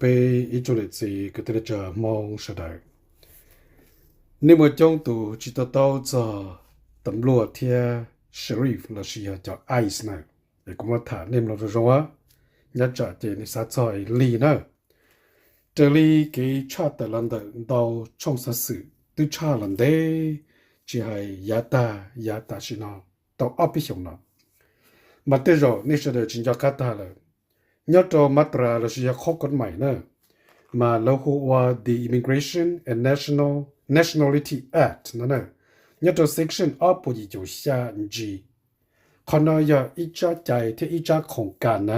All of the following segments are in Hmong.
Peb ib tsoom niam txiv kwv tij neej tsa Hmoob sawv daws, nej muaj coob tus tsis to taub txog tam luaj thiab sheriff lossis yog cov ice na. Es kuv muab tham nej mloog zoo zoo, nyob tsam ces nej xav txog li na. Raws li kev tshaj tawm los ntawm ntau tshooj xov xwm twb tshaj los ntev, tsis hais yav tag yav tam sim no tau ob peb xyoos no, mas tej zaum nej sawv daws tsis nco qab tag lawm. Nyob rau mab tas lossis yog qhov kod mais na, mas lawv hu ua the Immigration and National Nationality Act no na, nyob rau section ob puas yim caum xya G. Qhov no yog ib tsab cai thiab ib tsab khoom kas na,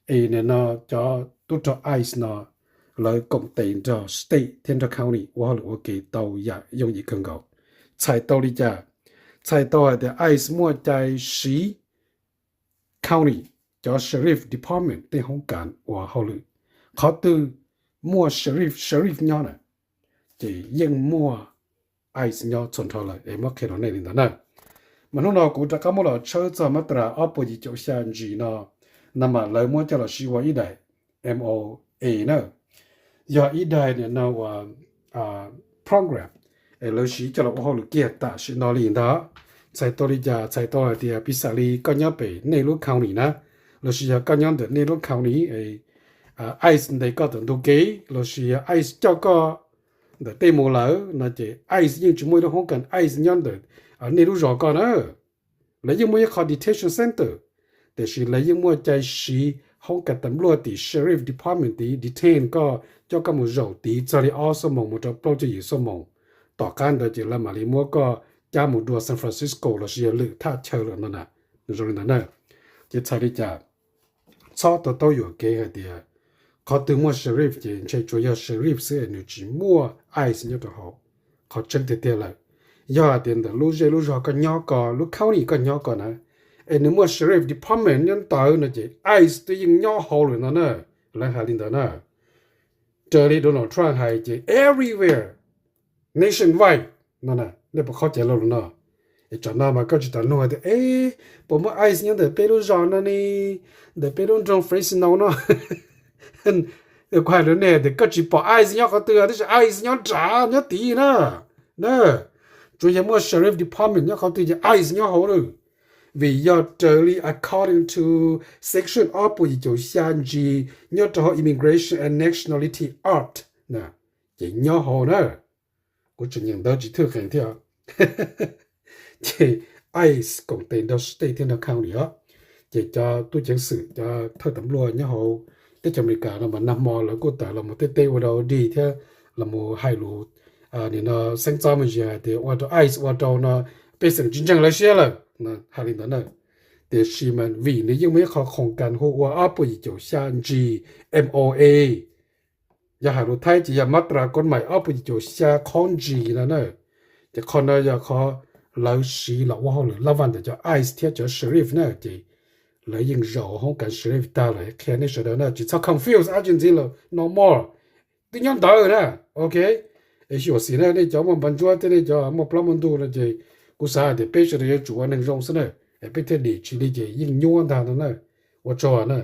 es nim no cov tub rog ice no lawv koom tes nrog state thiab nrog county ua hauj lwm ua ke tau yam yooj yim kawg nkaus. Txhais tau li cas? Txhais tau hais tias ice muaj cai siv county cov sheriff department tej hoob kas ua hauj lwm. Qhov twg muaj sheriff, sheriff nyob na, ces yeej muaj ice nyob txhua nrho lawm. Es muab qhia rau nej li ntawd na. Mas hnub no kuv rov qab muab los tshawb txog mab tas ob puas yim caum xya G no, no mas lawv muab coj los siv ua ib daim M O A na, yog ib daim nim no ua program es lawv siv coj los ua hauj lwm kiag tam sim no li ntawd. Txhais tau li cas? Txhais tau hais tias piv xam li koj nyob pem nej lub county na, lossis yog koj nyob ntawm nej lub county, ice ntes koj tom ntug kev lossis yog ice coj koj ntawm tej mus lawm no ces ice yeej tsis muaj ib lub hoob kas ice nyob ntawm nej lub zos koj na. Lawv yeej muaj ib qho detention center, tiam sis lawv yeej muaj cai siv hoob kas tas npluaj tim sheriff department tid detain koj, coj koj mus zaum tid txog li ob xuab moos mus rau plaub caug yim xuab moos. Tom qab ntawd ces lawv mam li muab koj cab mus dua San Francisco lossis yog lwm thaj chaw lawm no na. Zoo li ntawd na. Ces txhais li cas? Txhob to taub yuam kev hais tias qhov twg muaj sheriff ces ntshe tsuas yog sheriff xwb es nws tsis muaj ice nyob rau hauv. Qhov tseeb tiag tiag lawm, yog hais tias ntawm lub zej lub zog koj nyob ko, lub county koj nyob ko na, es nws muaj sheriff department nyob ntawd no ces ice twb yeej nyob hauv lawm no na. Lawv hais li ntawd na. Raws li Donald Trump hais ces everywhere, nationwide no na. Nej puas khob cai lo lus no? Es tsam no mas koj tsis tas nug tias, es puas muaj ice nyob ntawm peb lub zos no ne, ntawm peb lub nroog Fresno no? Kuv hais rau nej tias koj tsis pom ice nyob qhov twg, tab sis ice nyob nrad nyob tid na. Na, tsuas yog muaj sheriff department nyob qhov twg ces ice nyob hauv lawm. Vim yog raws li according to section ob puas yim caum xya G nyob rau hauv Immigration and Nationality Act na, ces nyob hauv na. Kuv tseem nyeem ntawv tsis thwj qees thiab. Ces ice koom tes nrog state thiab nrog county os. Ces cov tub ceev xwm, cov thawj tas npluaj nyob hauv teb chaws Amelikas no mas nag hmo lawv kuj tawm los mus teb teb ua dog dig thiab los mus hais lus nim no xeeb txob me ntsis hais tias ua rau ice ua rau no pej xeem tsis ntseeg lawv siab lawm, hais li ntawd na. Tiam sis mas vim nws yeej muaj ib qho khoom kas hu ua ob puas yim caum xya G M O A, yog hais lus Thaib ces yog mab tas kod mais ob puas yim caum xya qhov G no na. Ces qhov no yog qhov lawv siv los ua hauj lwm laj vaj ntawm cov ice thiab cov sheriff na. Ces lawv yeej zaum hoob kas sheriff tag lawm, qhia nej sawv daws na, tsis txhob confuse dab tsi ntxiv lawm, no more, twb nyob ntawd na. Ok, es xyuam xim na nej cov muaj npag ntsuab thiab nej cov muaj plaub muaj ntug no ces kuv xav hais tias peb sawv daws yuav tsum ua neeg zoo xwb na, es peb thiaj dim tsis li ces yeej nyuaj ntag no na. Ua tsaug na.